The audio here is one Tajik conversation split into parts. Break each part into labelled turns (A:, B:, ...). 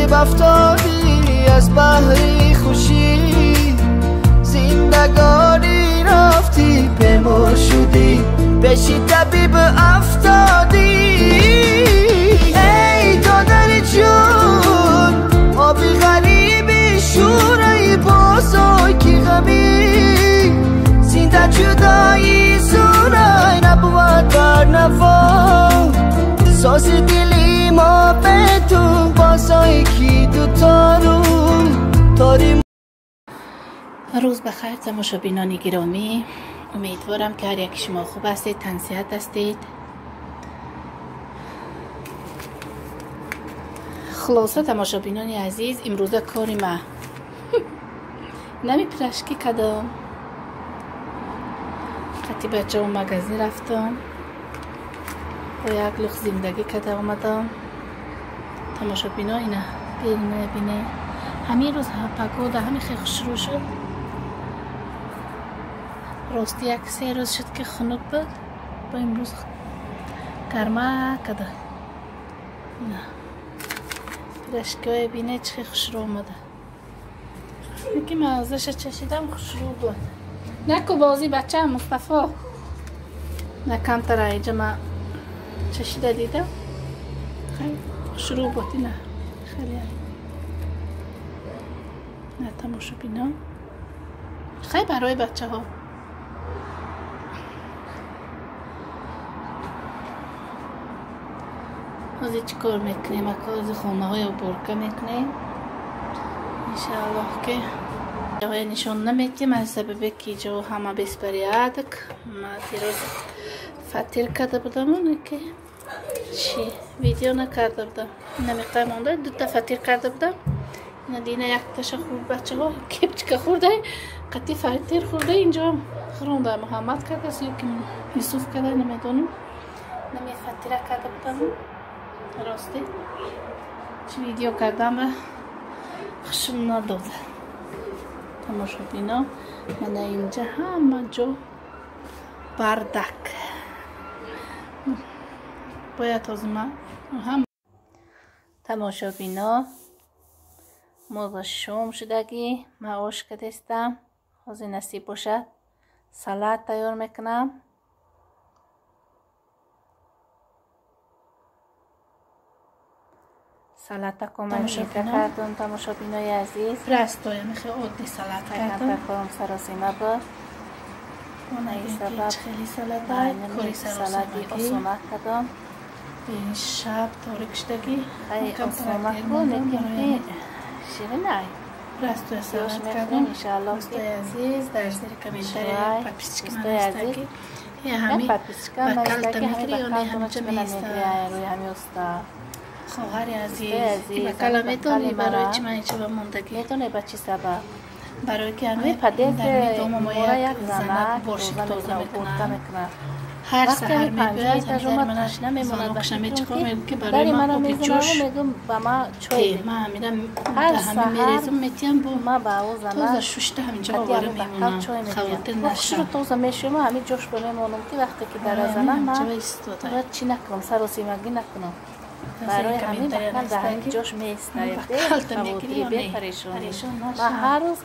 A: табиб афтодӣ аз баҳри хушӣ зиндагонӣ рафтӣ бемор шудӣ пеши табиб афтодӣ эй додари ҷон оби ғариби шӯраи бозой ки ғамӣ зинда ҷудоӣ зурай набувад бар наво сози дили мо бе ту бозой ки дутору торӣ.
B: روز بخیر تماشابینان گرامی، امیدوارم که هر یک شما خوب هستید، تنصیحت هستید. خلاصه تماشابینان عزیز، امروزه کاری ما نمی پرشکی کدام قطی بچه و مگزین رفتم با یک لخ زندگی کده آمدم. تماشابینا اینه بینه بینه همین روز پگوده همین خیلی خوش رو شد. راستی یک سه روز شد که خنک بود، با امروز گرمه کده. نه پرشکی های بینه چه خوش رو آمده. یکی من ازش چشیدم خوش رو بود. نکو بازی بچه مصطفی نه کمتر اینجا من چشیده دیدم خیلی خوش رو بود. نه خیلی نه تماشا بینا خیلی برای بچه ها. حاضر چی کار میکنیم؟ اکاز خانه های برکه میکنیم انشاءالله که جاهای نشان نمیتیم از سبب که جا همه بسپریادک. ما دیروز فطیر کرده بودم اونه که چی ویدیو نکرده بودم، نمیقای مونده دوتا فطیر کرده بودم. اینا دینه یک تاشه خورد بچه ها کپچکه خورده قطی فطیر خورده اینجا خورنده محمد کرده است یا که یوسف کرده نمیدونم. نمی فطیره کرده بودم راستی چی ویدیو کردم خوشم نداده. تماشابینا من اینجا همه جا بردک باید از من هم.
C: تماشابینا موضوع شوم شدگی من آش کدستم حاضر نصیب باشد سالاد تیار میکنم. سالاد کمک کردم تماشابینای عزیز.
B: راستای میخوای عادی سالاد کردم
C: کارم سراسیمه بود.
B: اون خیلی سالاد کاری
C: سالادی آسانه کردم.
B: این شب تاریک شدگی
C: خیلی آسانه بود که شیرینه.
B: راستای سالاد کردم دوستای عزیز. در زیر کامنتاری پاپیچک من هستگی یه همین بکل تمیگری یا نه همینجا میسته. خواهر عزیز این بکلا میتونی برای چی من اینجا ماندگی؟
C: میتونی به چی سبب؟
B: برای که همه در میدوم ما یک زنک بارشک تازه میکنه. هر سحر میبیاد در منش نمیماند نمیچکار میگم که برای من آبی جوش من همیدم همه میریزم میتیم با تازه ششته همینجا آواره میمونم خواهر نشم
C: تازه میشم همین جوش بمیمونم که وقتی که در زنم من چی نکنم سراسیمگی نکنم. برای همین بکل در همین جاش میستاید بی پریشون. من هر روز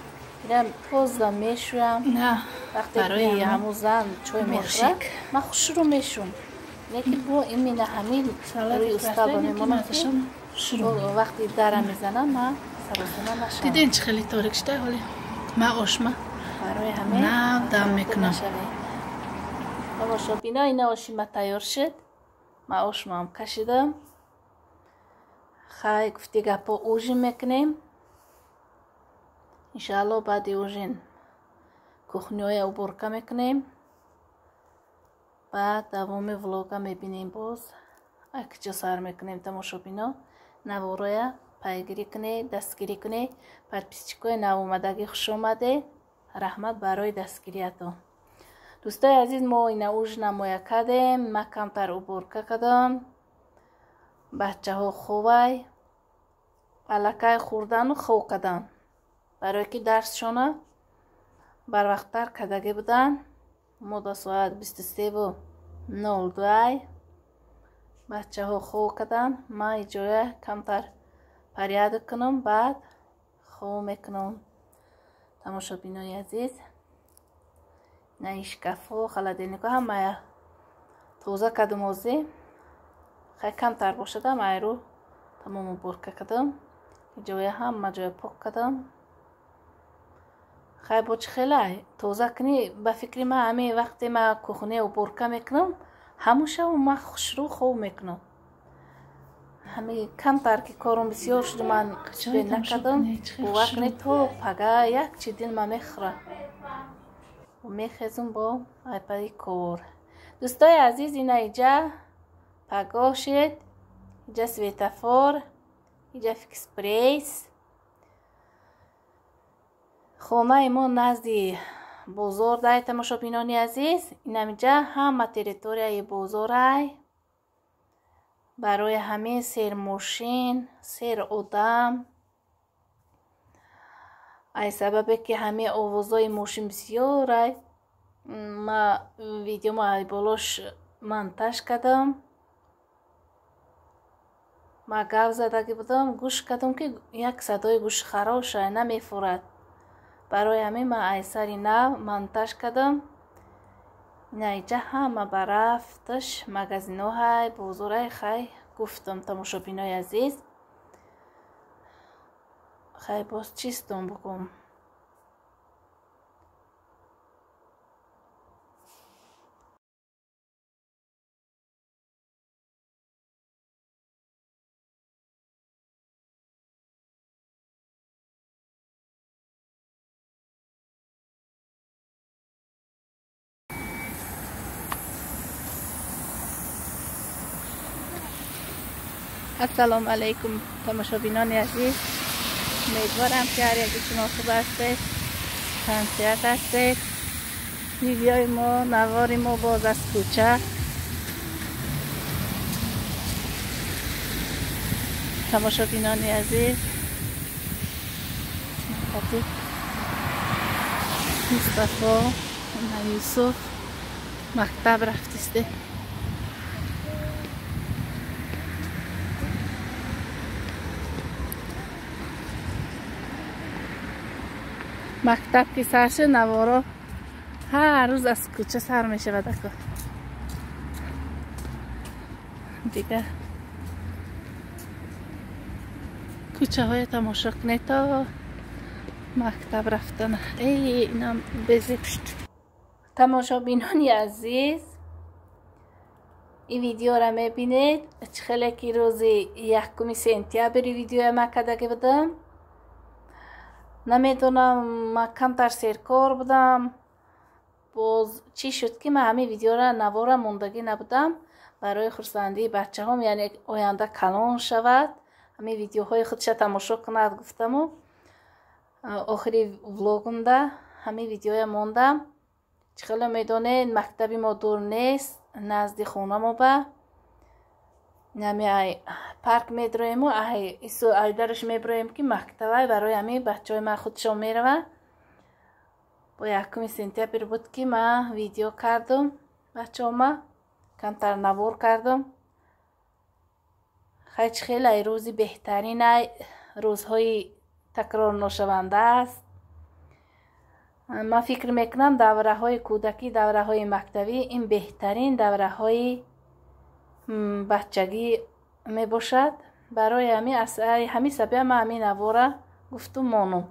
C: میرم تازه میشویم. وقتی برای همون زن چای میخورد من خوش رو میشوم. لیکن با این همین روی استاد میمونم که وقتی در میزنم من سراسیمه نشم.
B: دیدین چه خیلی تاریک شده حالی من آشما
C: برای همین
B: نه دم میکنم.
C: تماشابینا اینا آشیما تیار شد. من آشما هم کشیدم. خیلی گفتی گپا اوژین میکنیم انشاءالله. بعد اوژین کخنیای اوبرکه میکنیم. بعد دوام ولاگا میبینیم باز اکجا سر میکنیم. تماشابینا نوارای پیگیری کنی، دستگیری کنی. پدپیسچیکای نو اومدگی خوش اومده. رحمت برای دستگیریتون. دوستای عزیز ما اینا اوژن مایا کردیم. من کمتر اوبرکه کردم. بچه ها خوبای аллакай хӯрдану хоб карданд, барое ки дарсшона барвақттар кардагӣ буданд. Мо до соат 23:02 бачаҳо хоб карданд. Ман иҷоя камтар
B: порядок кунам, баъд хоб мекунам. Тамошобинои азиз, на шкафо, холодильнико ҳамая тоза кардам. Ҳозир хай камтар бошадам, айру тамом уборка кардам, ҷоя ҳама ҷоя пок кардам. Хай бо чӣ хелай тоза кунӣ, ба фикри ман ҳамин вақте ман кухня уборка мекунам, ҳамун шаб ман хушрӯ хоб мекунам. Ҳами камтар ки корум бисёр шуд, ман успеть накардам, бовар кунед, то пага як чи дилма мехӯра. Мехезум бо айпади кор. Дӯстои азиз, ина иҷа пагоҳ шед, иҷа светофор, иҷа фикс-прайс. Хонаи мо назди бозор дай, тамошобинони азиз. Инамиҷа ҳама территорияи бозорай. Барои ҳамин сер мошин, сер одам. Ай сабабе ки ҳамин овозҳои мошин бисёрай, ма видеомо ай болош монтаж кардам. Ма гап задагӣ будам, гӯш кардам ки як садои гӯшхарошай намефурад. Барои ҳамин ман ай сари нав монтаж кардам. Ина иҷа ҳама барафташ магазинҳоҳай, бозорай. Хай гуфтам, тамошобинои азиз, хай боз чистон бигӯм. Ассалому алайкум, тамошобинони азиз. Умедворам ки ҳар яки шумо хуб ҳастед, тансиҳат ҳастед. Видеои мо, навори мо боз аз кӯча. Тамошобинони азиз, Мустафо ва Юсуф мактаб рафтисте. Мактаб ки сар шуд, наворо ҳар рӯз аз кӯча сар мешавад. Ако дига кӯчаҳоя тамошо кунед то мактаб рафтан. Эй, инам безепшт. Тамошобинони азиз, ин видеора мебинед, чӣ хеле ки рӯзи 1 сентябри видеоя ма кардаги будам. Намедонам, ман камтар серкор будам. Боз чӣ шуд ки ман ҳамин видеора навора мондагӣ набудам. Барои хурсандии бачаҳом, яъне оянда калон шавад, ҳамин видеоҳои худша тамошо кунад гуфтаму охири влогумда ҳамин видеоя мондам. Чӣ хеле медонед, мактаби мо дур нест, назди хона мо ба нами ай парк медроему, ай ису айдараш меброем ки мактабай. Барои ҳамин бачаҳои ман худшон мераванд. Бо 1 сентябр буд ки ман видео кардам, бачаҳома камтар навор кардам. Хай чӣ хеле ай рӯзи беҳтарин, ай рӯзҳои такрорношаванда аст. Ман фикр мекунам, давраҳои кӯдакӣ, давраҳои мактабӣ ин беҳтарин давраҳои бачагӣ мебошад. Барои ҳамин сабаб ман ҳамин навора гуфтум монум.